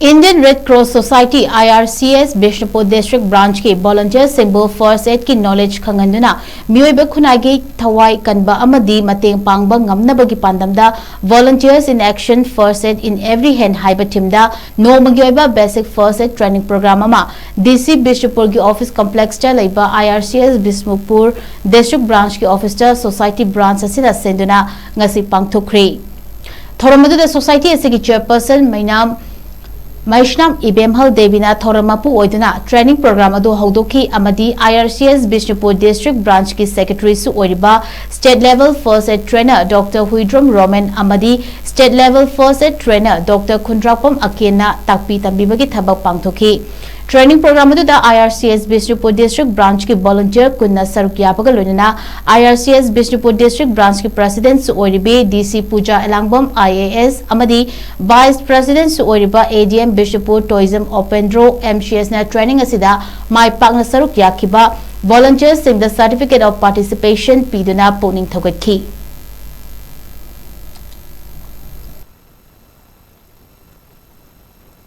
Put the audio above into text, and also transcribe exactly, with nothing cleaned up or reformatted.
Indian Red Cross Society, I R C S, Bishnupur District Branch ꯀꯤ volunteer ꯁꯤꯡꯕꯨ first aid ꯀꯤ knowledge ꯈꯪꯍꯟꯗꯨꯅ ꯃꯤꯑꯣꯏꯕ ꯈꯨꯟꯅꯥꯏꯒꯤ ꯊꯋꯥꯏ ꯀꯟꯕ ꯑꯃꯗꯤ ꯃꯇꯦꯡ ꯄꯥꯡꯕ ꯉꯝꯅꯕꯒꯤ ꯄꯥꯟꯗꯝꯗ Volunteers in Action, First Aid in Every Hand ꯍꯥꯏꯕ theme ꯗ ꯅꯣꯡꯃꯒꯤ ꯑꯣꯏꯕ basic first aid training program ꯑꯃ D C Bishnupur ꯒꯤ office complex ꯇ ꯂꯩꯕ I R C S Bishnupur District Branch ꯀꯤ office ꯇ Society Branch ꯑꯁꯤꯅ ꯁꯤꯟꯗꯨꯅ ꯉꯁꯤ ꯄꯥꯡꯊꯣꯛꯈ꯭ꯔꯦ꯫ ꯊꯧꯔꯝ ꯑꯗꯨꯗ Society ꯑꯁꯤꯒꯤ chairperson ꯃꯩꯅꯥꯝ ꯃꯩꯁꯅꯥꯝ ꯏꯕꯦꯝꯍꯜ ꯗꯦꯕꯤꯅ ꯊꯧꯔꯝ ꯃꯄꯨ ꯑꯣꯏꯗꯨꯅ training program ꯑꯗꯨ ꯍꯧꯗꯣꯛꯈꯤ ꯑꯃꯗꯤ I R C S Bishnupur District Branch ꯀꯤ secretary ꯁꯨ ꯑꯣꯏꯔꯤꯕ State Level First Aid Trainer Doctor Huidrom Roman ꯑꯃꯗꯤ State Level First Aid Trainer Doctor ꯈꯨꯟꯗ꯭ꯔꯥꯛꯄꯝ ꯑꯀꯦꯟꯅ ꯇꯥꯛꯄꯤ ꯇꯝꯕꯤꯕꯒꯤ ꯊꯕꯛ ꯄꯥꯡꯊꯣꯛꯈꯤ꯫ Training program ꯑꯗꯨꯗ I R C S Bishnupur District Branch ꯀꯤ volunteer ꯀꯨꯟꯅ ꯁꯔꯨꯛ ꯌꯥꯕꯒ ꯂꯣꯏꯅꯅ I R C S Bishnupur District Branch ꯀꯤ president ꯁꯨ ꯑꯣꯏꯔꯤꯕꯤ D C Puja Elangbam I A S ꯑꯃꯗꯤ vice president ꯁꯨ ꯑꯣꯏꯔꯤꯕ A D M Bishnupur Tourism ꯎꯄꯦꯟꯗ꯭ꯔꯣ M C S ꯅ training ꯑꯁꯤꯗ ꯃꯥꯏ ꯄꯥꯛꯅ ꯁꯔꯨꯛ ꯌꯥꯈꯤꯕ volunteer ꯁꯤꯡꯗ certificate of participation ꯄꯤꯗꯨꯅ ꯄꯨꯛꯅꯤꯡ ꯊꯧꯒꯠꯈꯤ꯫